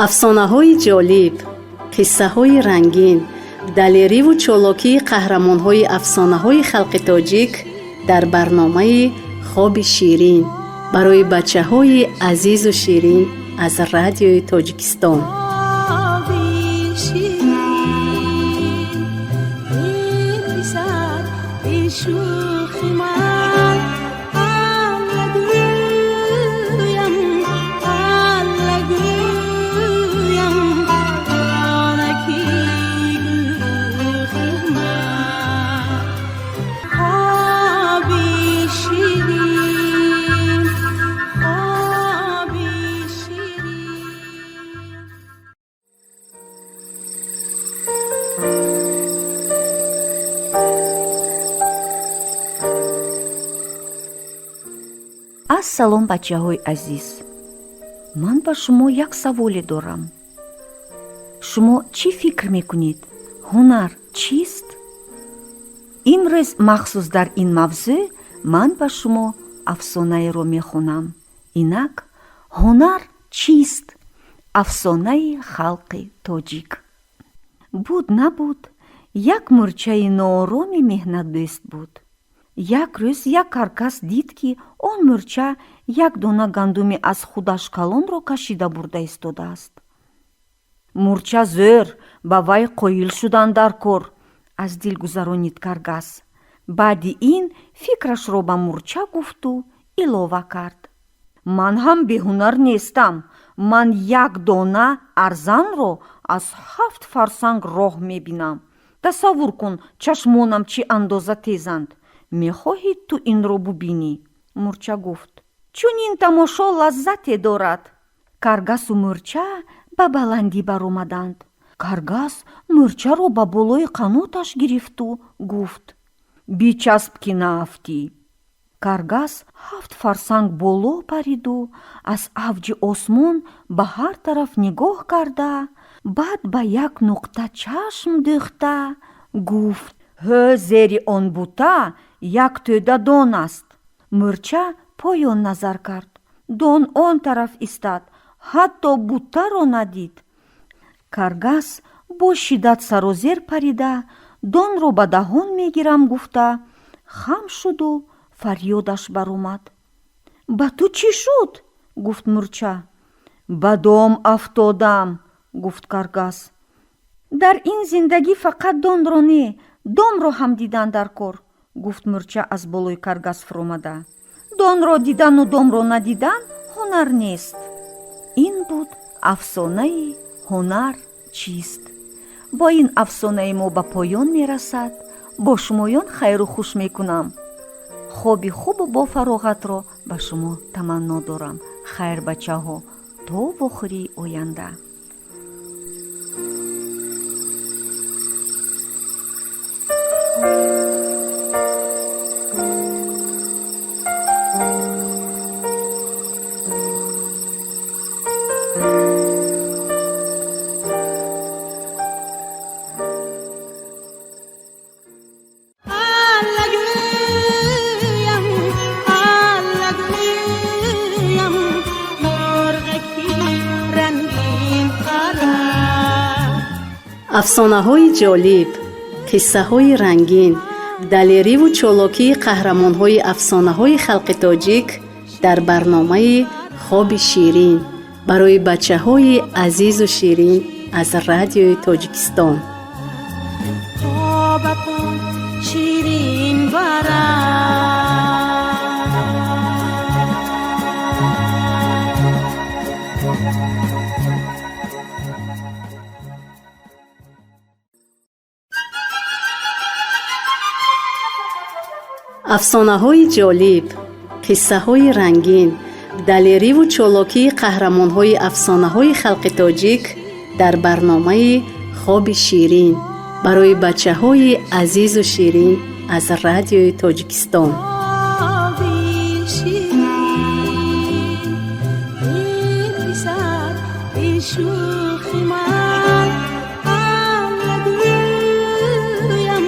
Афсонаҳои ҷолиб, қиссаҳои рангин, далериву чолокии қаҳрамонҳои афсонаҳои халқи тоҷик дар барномаи «Хоби ширин» барои бачаҳои азизу ширин аз Радиои Тоҷикистон. Хоби ширин, эй писар, эй шӯхи ман, Алла гӯям, Алла гӯям, онаки гӯхи ман. Хоби ширин, хоби ширин. Ассалом, бачаҳои азиз! Ман ба шумо як саволе дорам. Шумо чӣ фикр мекунед, ҳунар чист? Имрӯз махсус дар ин мавзӯъ ман ба шумо афсонаеро мехонам. Инак, «Ҳунар чист?» Афсонаи халқи тоҷик. Буд, набуд, як мӯрчаи ноороми меҳнатдӯст буд. Як рӯз як каркас дид, ки он мӯрча як дона гандуми аз худаш калонро кашида бурда истодааст. «Мӯрча зӯр, ба вай қоил шудан дар кор», аз дил гузаронид каргас. Баъди ин фикрашро ба мӯрча гуфту илова кард: «Ман ҳам беҳунар нестам. Ман як дона арзанро аз 7 фарсанг роҳ мебинам. Тасаввур кун, чашмонам чӣ андоза тезанд. Мехоҳӣ, ту инро бубинӣ?» Мӯрча гуфт: «Чунин тамошо лаззате дорад». Каргасу мӯрча ба баландӣ баромаданд. Каргас мӯрчаро ба болои қаноташ гирифту гуфт: «Бичасб, ки наафтӣ». Каргас 7 фарсанг боло париду аз авҷи осмон ба ҳар тараф нигоҳ карда, баъд ба як нуқта чашм дӯхта гуфт: «Ҳӯ, зери он бута як тӯда дон аст». Мӯрча поён назар кард. Дон он тараф истад, ҳатто бутаро надид. Каргас бо шиддат сарозер парида, донро ба даҳон мегирам гуфта, хам шуду фарёдаш баромад. «Ба ту чӣ шуд?» гуфт мӯрча. «Ба дом афтодам», гуфт каргас. «Дар ин зиндагӣ фақат донро не, домро ҳам дидан дар кор», гуфт мӯрча аз болои каргас фуромада. «Донро дидану домро надидан ҳунар нест». Ин буд афсонаи «Ҳунар чист?». Бо ин афсонаи мо ба поён мерасад. Бо шумоён хайру хуш мекунам. Хоби хубу бофароғатро ба шумо таманно дорам. Хайр, бачаҳо, то вохӯрии оянда. Алла гӯям, Алла гӯям, мурғаки рангин парад. Афсонаҳои ҷолиб, қиссаҳои рангин, далериву чолокии қаҳрамонҳои афсонаҳои халқи тоҷик дар барномаи «Хоби ширин» барои бачаҳои азизу ширин аз Радиои Тоҷикистон. Хобатон ширин барад. Афсонаҳои ҷолиб, қиссаҳои рангин, далериву чолокии қаҳрамонҳои афсонаҳои халқи тоҷик дар барномаи «Хоби ширин» барои бачаҳои азизу ширин аз Радиои Тоҷикистон. Хоби ширин, эй писар, эй шӯхи ман, Алла гӯям,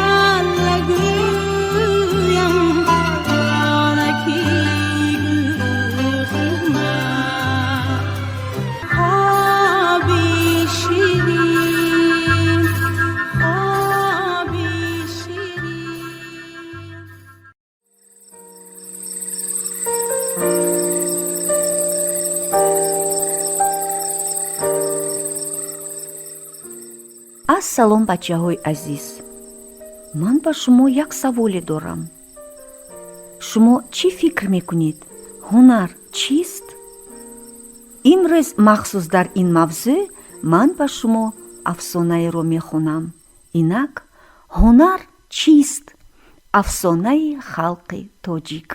Алла гӯям, онаки гӯхи ман. Ассалом, бачаҳои азиз! Ман ба шумо як саволе дорам. Шумо чӣ фикр мекунед, ҳунар чист? Имрӯз махсус дар ин мавзӯъ ман ба шумо афсонаеро мехонам. Инак, «Ҳунар чист?» Афсонаи халқи тоҷик.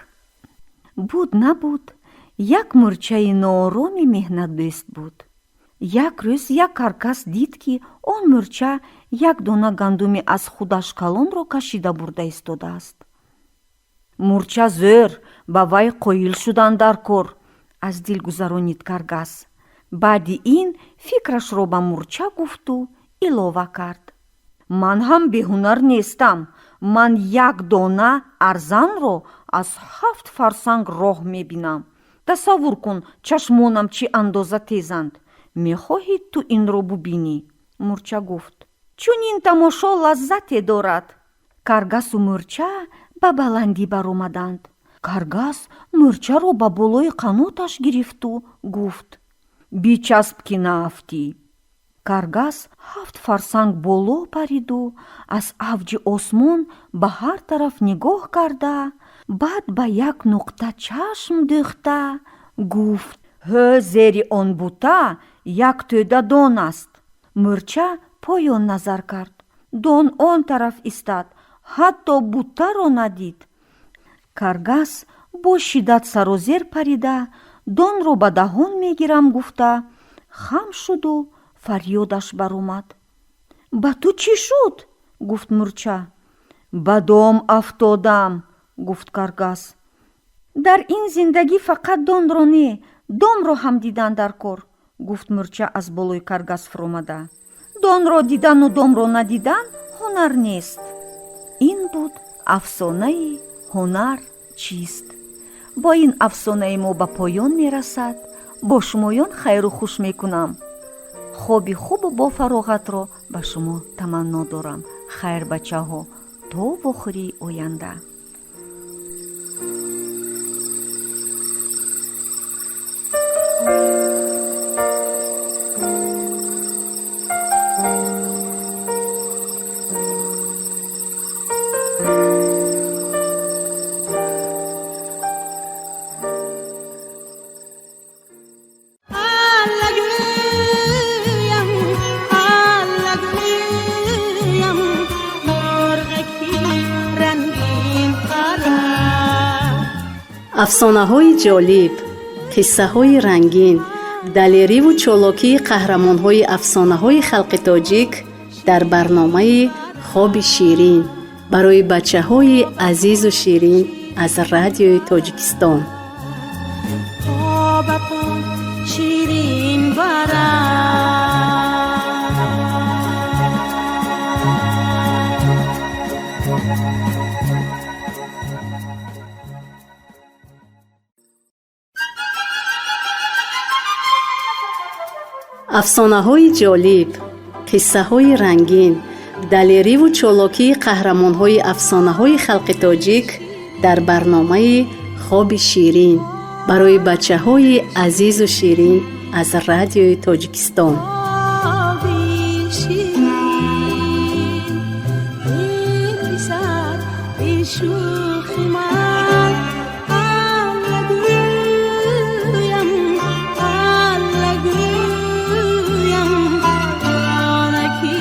Буд, набуд, як мӯрчаи ноороми меҳнатдӯст буд. Як рӯз як каркас дид, ки он мӯрча як дона гандуми аз худаш калонро кашида бурда истодааст. «Мӯрча зӯр, ба вай қоил шудан дар кор», аз дил гузаронид каргас. Баъди ин фикрашро ба мӯрча гуфту илова кард: «Ман ҳам беҳунар нестам. Ман як дона арзанро аз 7 фарсанг роҳ мебинам. Тасаввур кун, чашмонам чӣ андоза тезанд. Мехоҳӣ, ту инро бубинӣ?» Мӯрча гуфт: «Чунин тамошо лаззате дорад». Каргасу мӯрча ба баландӣ баромаданд. Каргас мӯрчаро ба болои қаноташ гирифту гуфт: «Бичасп, ки наафтӣ». Каргас 7 фарсанг боло париду аз авҷи осмон ба ҳар тараф нигоҳ карда, баъд ба як нуқта чашм дӯхта гуфт: «Ҳӯ, зери он бута як тӯда дон аст». Мӯрча поён назар кард. Дон он тараф истад, ҳатто бутаро надид. Каргас бо шиддат сарозер парида, донро ба даҳон мегирам гуфта, хам шуду фарёдаш баромад. «Ба ту чӣ шуд?» гуфт мӯрча. «Ба дом афтодам», гуфт каргас. «Дар ин зиндагӣ фақат донро не, домро ҳам дидан дар кор», гуфт мӯрча аз болои каргас фуромада. «Донро дидану домро надидан ҳунар нест». Ин буд афсонаи «Ҳунар чист?». Бо ин афсонаи мо ба поён мерасад. Бо шумоён хайру хуш мекунам. Хоби хубу бофароғатро ба шумо таманно дорам. Хайр, бачаҳо, то вохӯрии оянда. Аллагӯям, аллагӯям, мурғаки рангин пара. Афсонаҳои ҷолиб, қиссаҳои рангин, далериву чолокии қаҳрамонҳои афсонаҳои халқи тоҷик дар барномаи «Хоби ширин» барои бачаҳои азизу ширин аз Радиои Тоҷикистон. Хобатон ширин бара. Афсонаҳои ҷолиб, қиссаҳои рангин, далериву чолокии қаҳрамонҳои афсонаҳои халқи тоҷик дар барномаи «Хоби ширин» барои бачаҳои азизу ширин аз Радиои Тоҷикистон. Хоби ширин, эй писар, эй шӯхи ман, аллагӯям, аллагӯям, онаки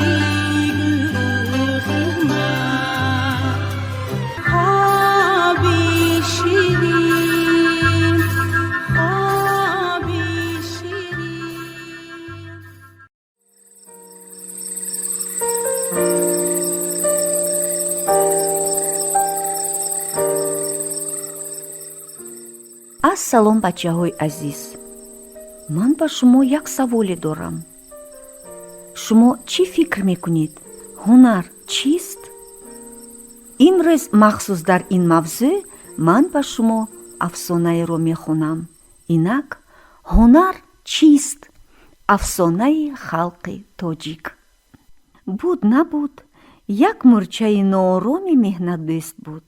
гулхи ман. Хоби ширин, хоби ширин. Ассалом, бачаҳои азиз! Ман ба шумо як саволе дорам. Шумо чӣ фикр мекунед, ҳунар чист? Имрӯз махсус дар ин мавзӯъ ман ба шумо афсонаеро мехонам. Инак, «Ҳунар чист?» Афсонаи халқи тоҷик. Буд, набуд, як мӯрчаи ноороми меҳнатдӯст буд.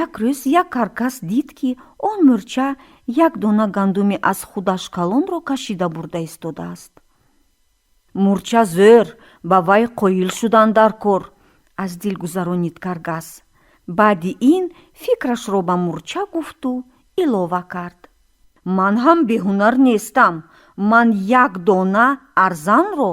Як рӯз як каркас дид, ки он мӯрча як дона гандуми аз худаш калонро кашида бурда истодааст. Мурча зӯр, ба вай қоил шудан дар кор, аз дил гузаронид каргас. Баъди ин фикрашро ба мурча гуфту илова кард: «Ман ҳам беҳунар нестам. Ман як дона арзанро